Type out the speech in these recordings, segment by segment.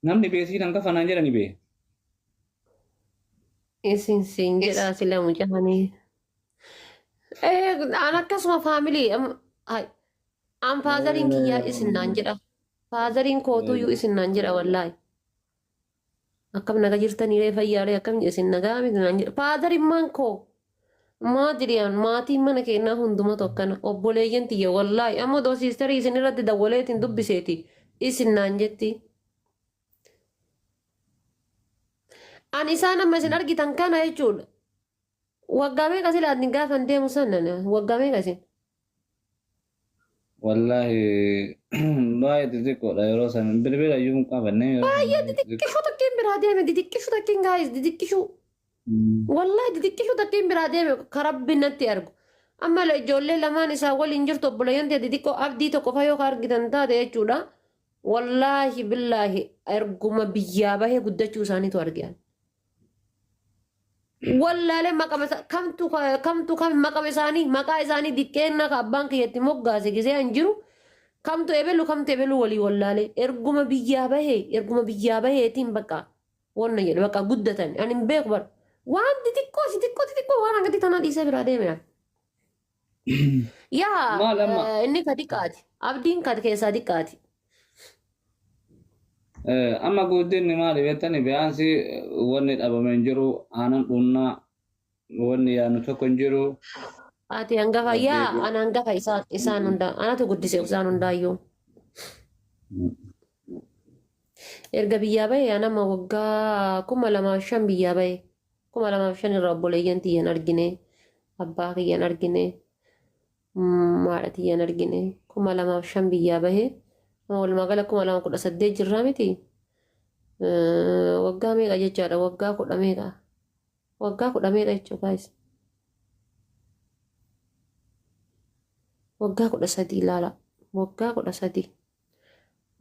Namni beesii nan kafa naan jedhani bee. Isin siin jedhaa sila mucaanii. Eh, an akkasuma faamilii an faazariin kiyyaa isin naan jedha. Faazariin kootuyyuu isin naan jedha wallaahi. Akkam naga jirtanii ree fayyaalee akkam isin nagaa miti naan jedha. Faazarimmaan koo maadiriyaan maatiin mana keenyaa hundumatu akkana obboleeyyan tiyya wallaahi amma odoo siistarii isin irratti dawwaleetiin dubbiseeti isin naan jetti. An isaan amma isin argitan kana jechuudha. Waggaa meeqa sila ani gaafan deemu sana waggaa meeqa isin? Wallaahi baay'ee xixiqqoodha yeroo san bilbila iyyuu hin qabanne yeroo san Baay'ee xixiqqishuu takkiin biraa deeme xixiqqishuu takkiin gaayis xixiqqishuu. Wallaahi xixiqqishuu takkiin biraa deeme ka rabbi natti argu. Amma ijoollee lamaan isaa waliin jirtu obboleeyyan ta'e xixiqqoo abdii tokko fa yoo ka argitan taate jechuudha. Wallaahi billaahi erguma biyyaa bahee guddachuu isaaniitu arge ani. Wallaalee maqama isa- kamtu kamtu kam maqama isaanii maqaa isaanii diqqeennaa ka abbaan kiyya itti moggaase gisee an jiru kamtu ebelu kamtu ebelu walii wallaalee erguma biyyaa bahee erguma biyyaa baheetiin bakka wanna jedhe bakka guddatan ani hin beeku bar waan xixiqqoo xixiqqoo xixiqqoo waan akkatti tanaa dhiisee biraa deeme an. Yaa Maal amma? inni ka diqqaati abdiin ka keessaa diqqaati. Amma guddinni maali beektani biyaansi wanni dhabame hin jiru aanan dhunnaa wanni yaadnu tokko hin jiru. Ati hangafa yaa ana hangafa isaan isaan hundaa anatu guddise isaan hundaayyuu. Erga biyyaa bahe anama waggaa 2005 biyyaa bahe 2005 irraa obboleeyyan tiyyan argine abbaa kiyyan argine haadha tiyyan argine 2005 biyyaa bahe amma walumaa gala 2018 jirraa miti waggaa meeqa jechaadha waggaa kudha meeqa waggaa kudha meeqa jechuudha guys waggaa 13 ilaala waggaa 13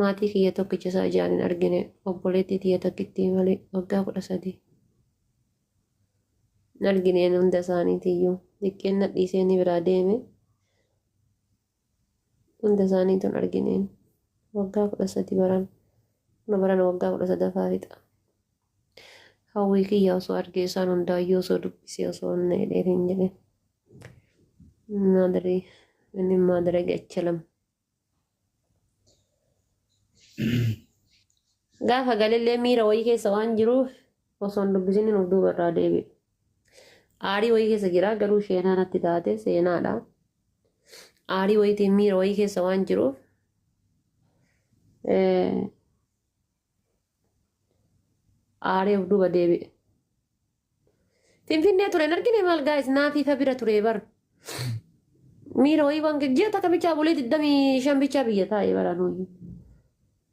maatii kiyya tokkicha isaa ijaan hin argine obboleettii tiyya takkittii malee waggaa 13 hin argineen hunda isaaniitiyyuu xiqqeen na dhiisee ni biraa deeme hunda isaaniitu hin argineen waggaa 13 baran na barana waggaa 13ffaa fixa hawwii kiyya osoo argee isaan hundaayyuu osoo dubbisee osoo inni jedhee hin jedhe maadrii inni maadree gachalam Gaafa galellee miira wayii keessa waan jiruuf osoo hin dubbisinin of duuba irraa deebi'e. Aarii wayii keessa jira garuu sheenaa natti taate seenaadha. Aarii wayiitiin miira wayii keessa waan jiruuf aaree of duuba deebi'e. Finfinnee ture hin argine maal gaayis naafiifa bira ture bar. Miira wayii waan ji'a takka bichaa bulii 25 bichaa biyya taa'e bara nuyi.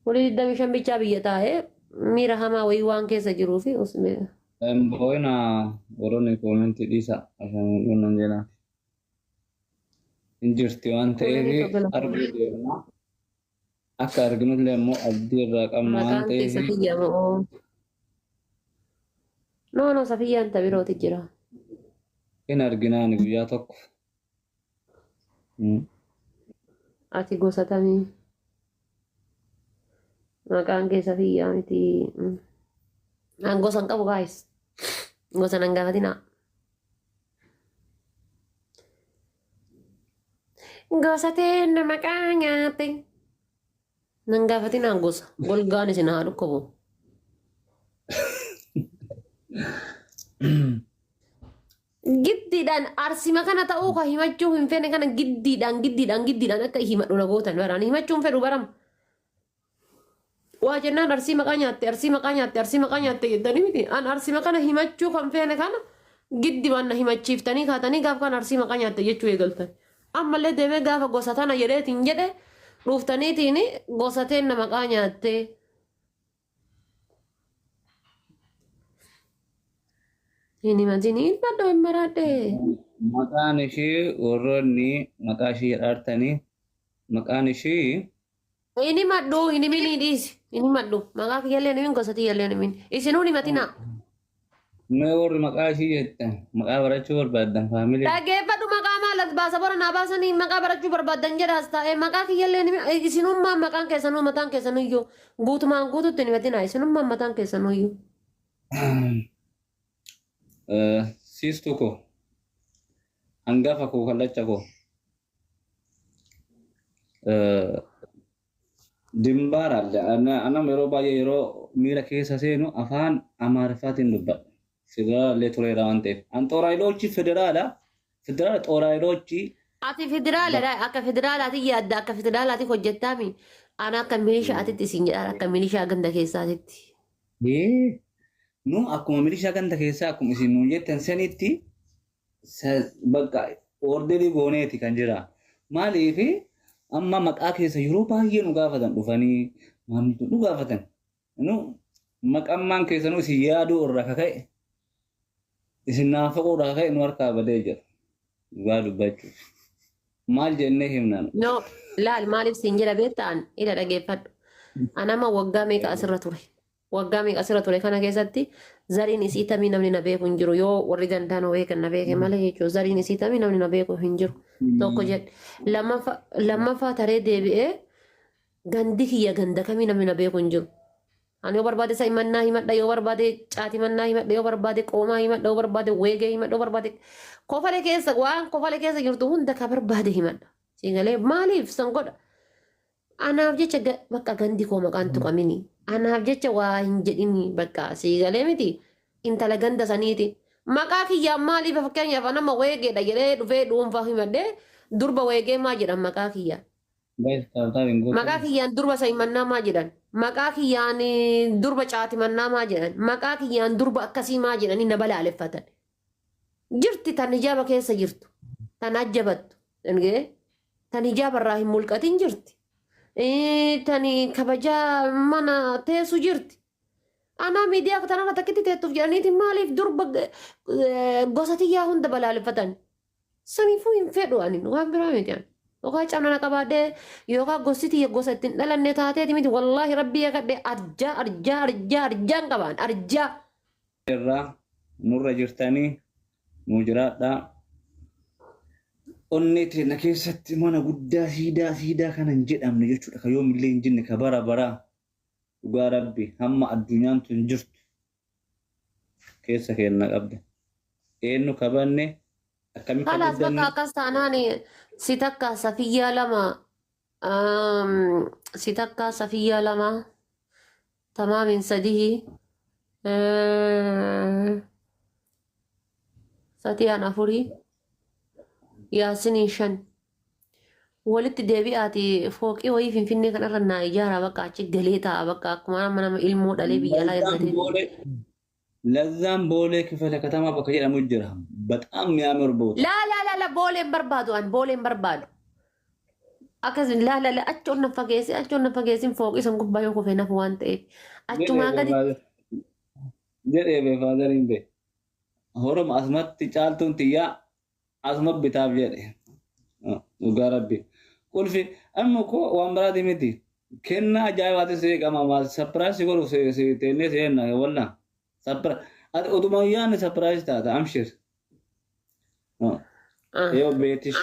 Bulii 25 bichaa biyya taa'e miira hamaa wayii waan keessa jiruu fi Hin boo'ina warroonni koomentii dhiisa ashamuudhuun nan jedha. Hin jirti waan ta'eef arguu deemna. Akka arginullee immoo abdii irraa qabna waan Maqaan kee ta'eef Safiyyaa moo? No no Safiyyaan ta birooti jira. hin arginaani guyyaa tokko. Ati gosa tamii? Maqaan kee Safiyyaa miti. An gosa hin qabu guys. Gosa nan gaafatinaa. Gosa teenna maqaa nyaatte. Nan gaafatinaa gosa. Golgaan isin haa dhukkubu. Giddiidhaan arsima kana ta'uu ka himachuu hin feene kana giddiidhaan giddiidhaan giddiidhaan akka himadhu na gootan baraan himachuu hin fedhu baram. Waa jennaan arsii maqaa nyaatte arsii maqaa nyaatte arsii maqaa nyaatte jettanii miti. An arsima kana himachuu kan feene kana giddimaan na himachiiftanii kaatanii gaaf kan arsii maqaa nyaatte jechuu eegaltan. Ammallee deemee gaafa gosa tana jedheetiin jedhe dhuuftaniitiin gosa teenna maqaa nyaatte. Hin himatin hin badhoo hin maraadhe. Maqaan ishii warroonni maqaa ishii jedhaartanii maqaan ishii Hin himadhu hin himinii dhiisi. Hin himadhu. Maqaa kiyyallee hin himin gosa tiyyallee hin himin. Isinuu hin himatinaa. Mee warri maqaa ishii jettan maqaa barachuu barbaaddan faamilii. Dhageeffadhu, maqaa maal as baasa? Bara naa baasanii maqaa barachuu barbaaddan jedha as taa'ee. Maqaa kiyyallee isinummaan maqaan keessanuu mataan keessanuyyuu guutumaan guututti hin himatinaa, isinummaan mataan keessanuyyuu. Siistuu koo, hangafa koo, kallacha koo, Dimbaara anam yeroo baay'ee yeroo miira keessa seenu afaan Amaariffaatiin dubbadha. Federaallee tureera waan ta'eef. An xooraayilochi federaala. Federaala xooraayilochi. Ati federaaladha, akka federaalaati yaadda, akka federaalaati hojjettaami. Ana akka milishaatitti isin jedha, akka milishaa ganda keessaatitti. Nu akkuma milishaa ganda keessaa, akkuma isin nuun jettan sanitti bakka orderii gooneeti kan jira. Maaliif amma maqaa keessa yeroo baay'ee nu gaafatan, dhufanii maamiltoota nu gaafatan. Nu maqammaan keessanuu isin yaaduu irraa kaka'e, isin naafaquu irraa kaka'e, nu harkaa badee jira. Dhugaa dubbachuuf. Maal jennee himnaan? No, laal, maaliif siin jedha beektaan? Ila dhageeffadhu. Anama waggaa meeqa asirra ture? Waggaa meeqa asirra ture kana keessatti zariin isii tamii namni na beeku hin jiru. Yoo warri gandaan beekan na beeke malee jechuudha. Zariin isii tamii namni na beeku hin jiru. Tokko jedhe. Lammaffaa taree deebi'ee gandi kiyya ganda kamii namni na beeku hin jiru. Ani yoo barbaade saayimannaa himadha, yoo barbaade caatimannaa himadha, yoo barbaade qoomaa himadha, yoo barbaade weegee himadha, yoo barbaade kofale keessa, waan kofale keessa jirtu hunda ka barbaade himadha. Siingalee maaliif san godha? Anaaf jecha bakka gandi koo maqaan tuqamini. Anaaf jecha waa hin jedhini, bakka siigalee miti. Intala ganda saniiti. Maqaa kiyyaan maaliif, fakkeenyaaf nama weegeedha jedhee dhufee dhuunfaa himadhee, durba weegee maa jedhan maqaa kiyyaa? Guys, tap tap hin gootan. Maqaa kiyyaan durba saayimannaa maa jedhan? Maqaa kiyyaan durba caatimannaa maa jedhan? Maqaa kiyyaan durba akkasii maa jedhanii na balaaleffatan? Jirti tan hijaaba keessa jirtu. Tan ajjabattu. Dhangee tan hijaaba irraa hin mulqatin jirti. Tan kabajaa mana teessu jirti. Anaa miidiyaa tanarra takkitti teettuuf jedhaniiti maaliif durba gosa tiyyaa hunda balaaleffatan? Saniifuu hin fedhu ani, waan biraa miti ani. Yookaan cabna na qabaadhee yookaan gosti tiyya gosa ittiin dhalanne taateeti miti, wallaahi rabbii yakadhe, arjaa arjaa arjaa arjaan qabaan arjaa. Irraa nurra jirtanii nu jiraadhaa. Onnee teenya keessatti mana guddaa siidaa siidaa kana hin jedhamne jechuudha. Ka yoomillee hin jenne, ka bara baraa, dhugaa rabbi, hamma addunyaan tun jirtu keessa keenya qabda. Eenyu kabanne akkamitti Kalaas bakka guddanne? Akkas taanaan si takka safiyyaa lama, si takka safiyyaa lama, tamaamin sadii, satiyaan afurii, yaasiniin shan, walitti deebi'aati fooqii wayii Finfinnee kanarra naa ijaaraa, bakka achi galee taa'a, bakka akkuma nama nama ilmoo dhalee biyya alaa ergatee. ለዛም ቦሌ ክፍለ ከተማ bakka jedhamu jira. በጣም የሚያምር ቦታ። Laa laa laa laa, booleen barbaadu, an booleen barbaadu. Akkas laa laa laa, achi ol na fageessi, achi ol na fageessin, fooqii san gubbaa yoo kufee nafu waan ta'eef. Achumaa gadi. Jedhee bee faadariin bee. Horoma asumatti caaltuun tiyyaa asuma bitaaf jedhe. Dhugaa rabbi. Qulfi amma koo waan biraati miti. Kennaa ajaa'ibaati si qama surprise godhu si teennee seenna walla. Ati utuma yaadne surprise taata, amshir. Yoo beetish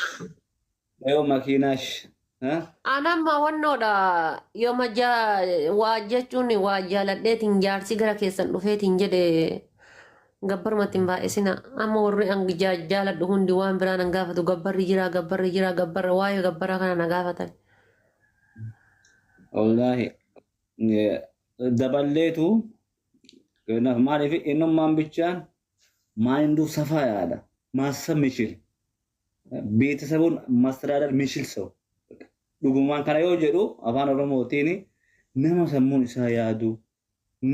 yoo makiinaash. Anamma wannoodha, yooma waa jechuun waa jaaladheetiin jaarsi gara keessan dhufeetiin jedhe gabbarumatti hin baay'isina. Amma warri an jaaladhu hundi waan biraa nan gaafatu, gabbarri jira, gabbarri jira, gabbarra waa'ee gabbaraa kana na gaafatan. Wallaahi daballeetu kanaaf maaliif innummaan bichaan ማይንዱ ሰፋ ያለ ማሰብ የሚችል፣ ቤተሰቡን ማስተዳደር የሚችል ሰው፣ dhugumaan kana yoo jedhu afaan Oromootiin, nama sammuun isaa yaadu,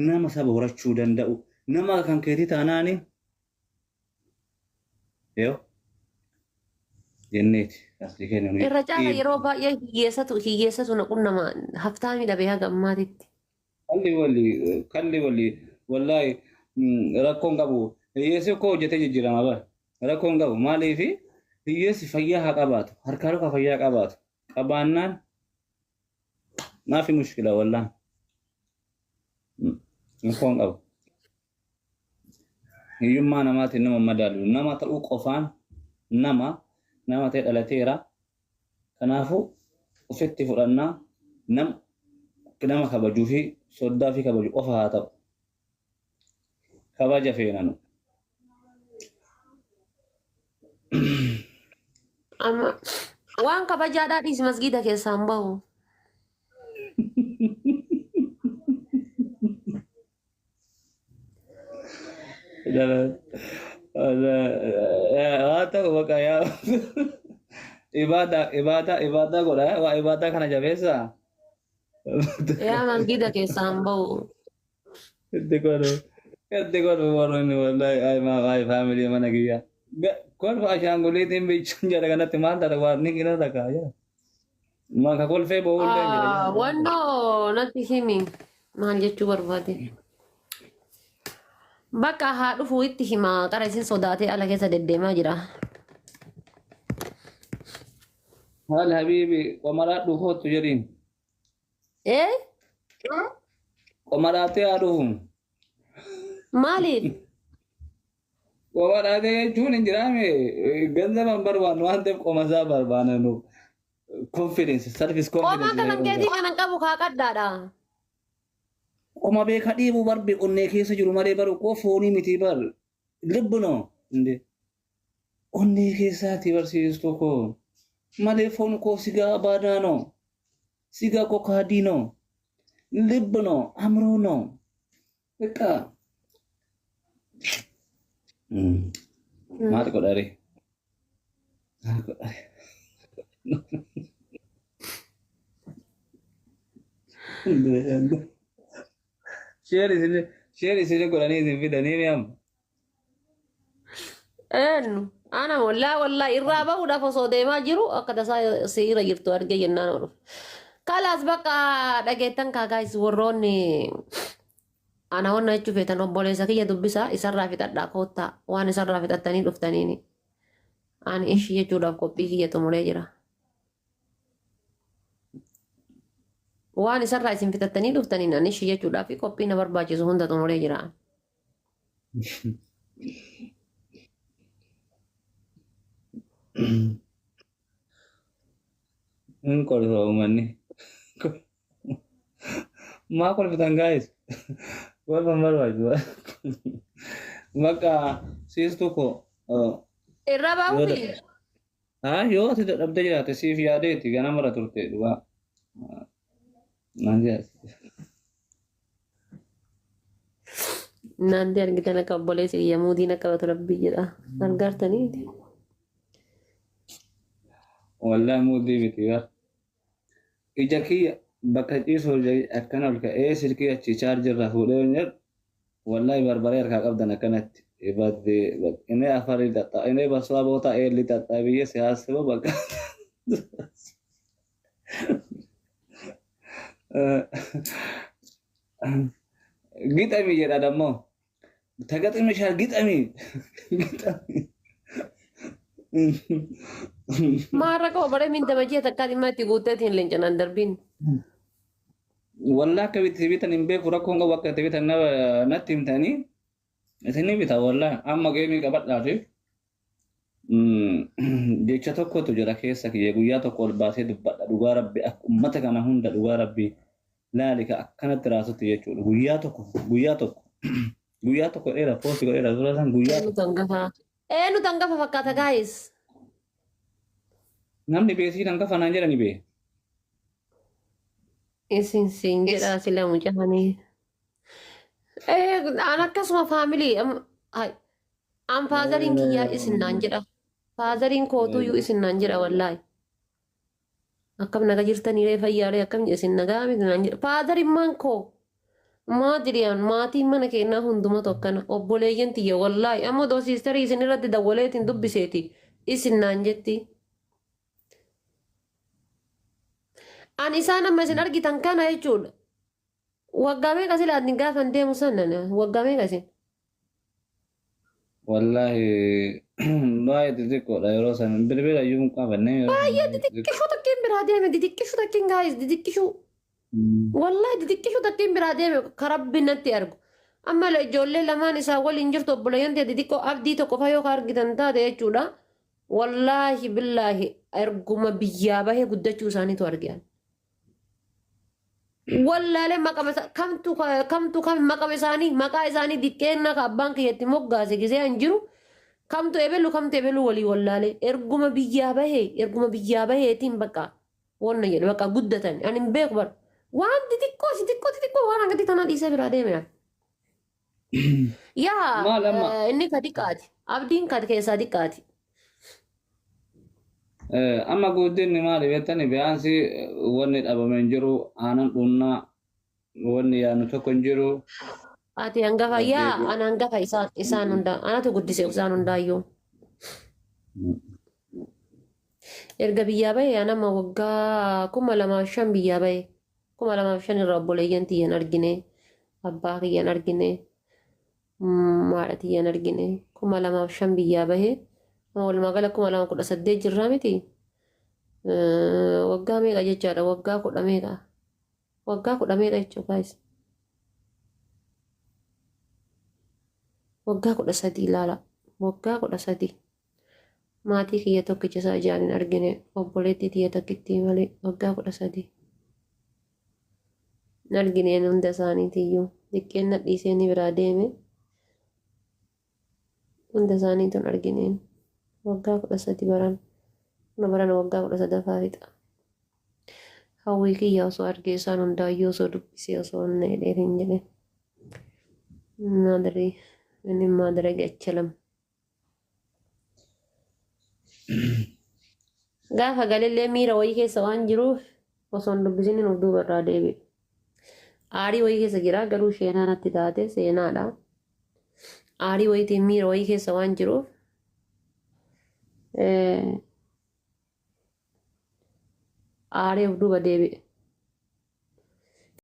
nama saba horachuu danda'u, nama kan keetii taanaani yoo jenneeti asii kennu. Irra caala yeroo baay'ee hiyyeessatu hiyyeessatu na qunnama, haftaamii dhabee haga ammaatitti. Kalli walli kalli walli, wallaahi rakkoon qabu, hiyyeessi koo hojjetee jijjiirama bara, rakkoon qabu. Maaliif hiyyeessi fayyaa haa qabaatu, harkaa luka fayyaa qabaatu qabaannaan maafi mushkila, wallaan rakkoon qabu. Hiyyummaa namaatiin nama madaalu. Nama ta'uu qofaan nama nama ta'e dhalateera. Kanaafuu ofitti fudhannaa nama kabajuu fi soddaa fi kabaju qofa haa ta'u. Kabaja feenanu. Amma waan kabajaadhaa dhiisi masgiida keessaa hin bahu. Haa ta'u bakka yaa ibaadaa ibaadaa ibaadaa godha waa ibaadaa kana jabeessaa. Yaa masgiida keessaa hin bahu. Itti godhu itti godhu warroonni wallahi ay maa ay family mana kiyya. Kolfa ashaanguliitiin bichuun jedha kanatti maal taata waan ni gina takka jira. Maka kolfee bo'uullee jira. Wannoo natti himi maal jechuu barbaade. Bakka haa dhufu itti hima qara isin sodaatee ala keessa deddeemaa jira. Haal habiibi qomaraa dhufoottu jedhiin. Eh? Qomaraatee haa dhufu. Maaliif? Qomaraatee jechuun hin jiraame ganzaba hin barbaannu waan ta'eef qomasaa barbaanna nu. Confidence, self Qomaa confidence. kanan keetii kanan qabu kaa qaddaadha. Qoma beeka dhiibu barbe onnee keessa jiru malee baru koo foonii miti bar. Lubbu no. Onnee keessaati barsiistuu koo. Malee foon koo sigaa baadaa no. Sigaa koo kaadii no. Lubbu no. Amroo no. Beqa. Maal godhare? Maal godhare? Share isin godhanii isin fidanii mi amma? Eenyu? Ana wallaa wallaa irraa bahuudhaaf osoo deemaa jiru akka tasaa siira jirtu argee jennaan oolu. Kalaas bakka dhageettan kaakaayis warroonni ana wanna jechuu feetan obboleessa kiyya dubbisaa isarraa fixadhaa koottaa waan isarraa fixattanii dhuftaniini. Ani ishii jechuudhaaf qophii kiyya xumuree jira. Waan isarraa isin fixattanii dhuftaniin ani ishii jechuudhaaf qophii na barbaachisu hunda xumuree jira. Hin kolfa uummanni. Maa kolfitan guys? Kolfa hin barbaachisu. Bakka siistuu koo Irra bahuufi. Haa yoo ati dadhabdee jiraate siif yaadeeti ganamarra turte dhugaa. Naan jedha. Naanti argitan akka obboleessi kiyya muudiin akka qabatu rabbii jedha. Argaartanii. Wallahi muudii miti bar. Ija kiyya bakka ciisu akkana ol ka'ee silkii achi chaarjirraa fuudhee hin jedhu wallahi barbaree harkaa qabdan akkanatti. Ibadde inni afari xaxxa inni baswaa boota eelli xaxxa biyya siyaasaba bakka. Gixami jedha dammoo. Tagaximi shaal gixami. Gixami. Maarra qaba baree min damajii takkaa dhimma itti guutteetiin leencanaan darbiin. Wallah akka itti bitan hin beeku rakkoon qabu akka itti bitan natti himtanii isin ni bita wallah amma geemii qabadhaa fi jecha tokkotu jira keessa kiyya guyyaa tokko ol baasee dubbadha dhugaa rabbi akka ummata kana hunda dhugaa rabbi laalika akkanatti raasutti jechuudha guyyaa tokko guyyaa tokko guyyaa tokko dheera post godheera suuraa san guyyaa Eenyu tokko tangafa? Eenyu tangafa fakkaata guys? Namni beesii hangafa naan jedhani bee. Isin siin jedhaa sila mucaanii. An akkasuma family an fatheriin kiyyaa isin naan jedha. Fatheriin kootuyyuu isin naan jedha wallaahi. Akkam naga jirtanii ree fayyaalee akkam isin nagaa miti naan jedha. Fatherimmaan koo maatiriyaan maatiin mana keenyaa hundumatu akkana obboleeyyan tiyya wallaahi amma odoo sisterii isin irratti dawwaleetiin dubbiseeti isin naan jetti. An isaan amma isin argitan kana jechuudha. Waggaa meeqa sila ani gaafan deemu sana waggaa meeqa isin? Wallaahi baay'ee xixiqqoodha yeroo san bilbila iyyuu hin qabanne yeroo san Baay'ee xixiqqishuu takkiin biraa deeme xixiqqishuu takkiin guys xixiqqishuu. Wallaahi xixiqqishuu takkiin biraa deeme ka rabbi natti argu. Amma ijoollee lamaan isaa waliin jirtu obboleeyyan ta'e xixiqqoo abdii tokko faa yoo ka argitan taate jechuudha. Wallaahi billaahi erguma biyyaa bahee guddachuu isaaniitu argan. Wallaalee maqama kamtu kamtu kam maqama isaanii maqaa isaanii diqqeenna ka abbaan kiyyatti moggaase gisee an jiru kamtu ebelu kamtu ebelu walii wallaalee erguma biyyaa bahee erguma biyyaa baheetiin bakka wanna jedhe bakka guddatan ani hin beeku bar waan xixiqqoo xixiqqoo xixiqqoo waan akkatti tanaa dhiisee biraa deeme. Yaa Maal amma? Inni ka xiqqaati abdiin ka keessaa xiqqaati. Amma guddinni maali beektani biyaansi wanni dhabame hin jiru aanan dhunnaa wanni yaadnu tokko hin jiru. Ati hangafa yaa ana hangafa isaan isaan hundaa anatu guddise isaan hundaayyuu. Erga biyyaa bahee anama waggaa 2005 biyyaa bahee 2005 irraa obboleeyyan tiyyan argine abbaa kiyyan argine haadha tiyyan argine 2005 biyyaa bahee amma walumaa gala 2018 jirraa miti waggaa meeqa jechaadha waggaa kudha meeqa waggaa kudha meeqa jechuudha guys waggaa 13 ilaala waggaa 13 maatii kiyya tokkicha isaa ijaan hin argine obboleettii tiyya tokkittii malee waggaa 13 hin argineen hunda isaaniitiyyuu xiqqeen na dhiisee ni biraa deeme hunda isaaniitu hin argineen waggaa 13 baran na barana waggaa 13ffaa fixa. Hawwii kiyya osoo argee isaan hundaayyuu osoo dubbisee osoo inni jedhee hin jedhe. Maadrii inni maadreg achalam. Gaafa galillee miira wayii keessa waan jiruuf osoo hin dubbisin of duuba irraa deebi'e. Aarii wayii keessa jira garuu sheenaa natti taate seenaadha. Aarii wayiitiin miira wayii keessa waan jiruuf aaree of duuba deebi'e.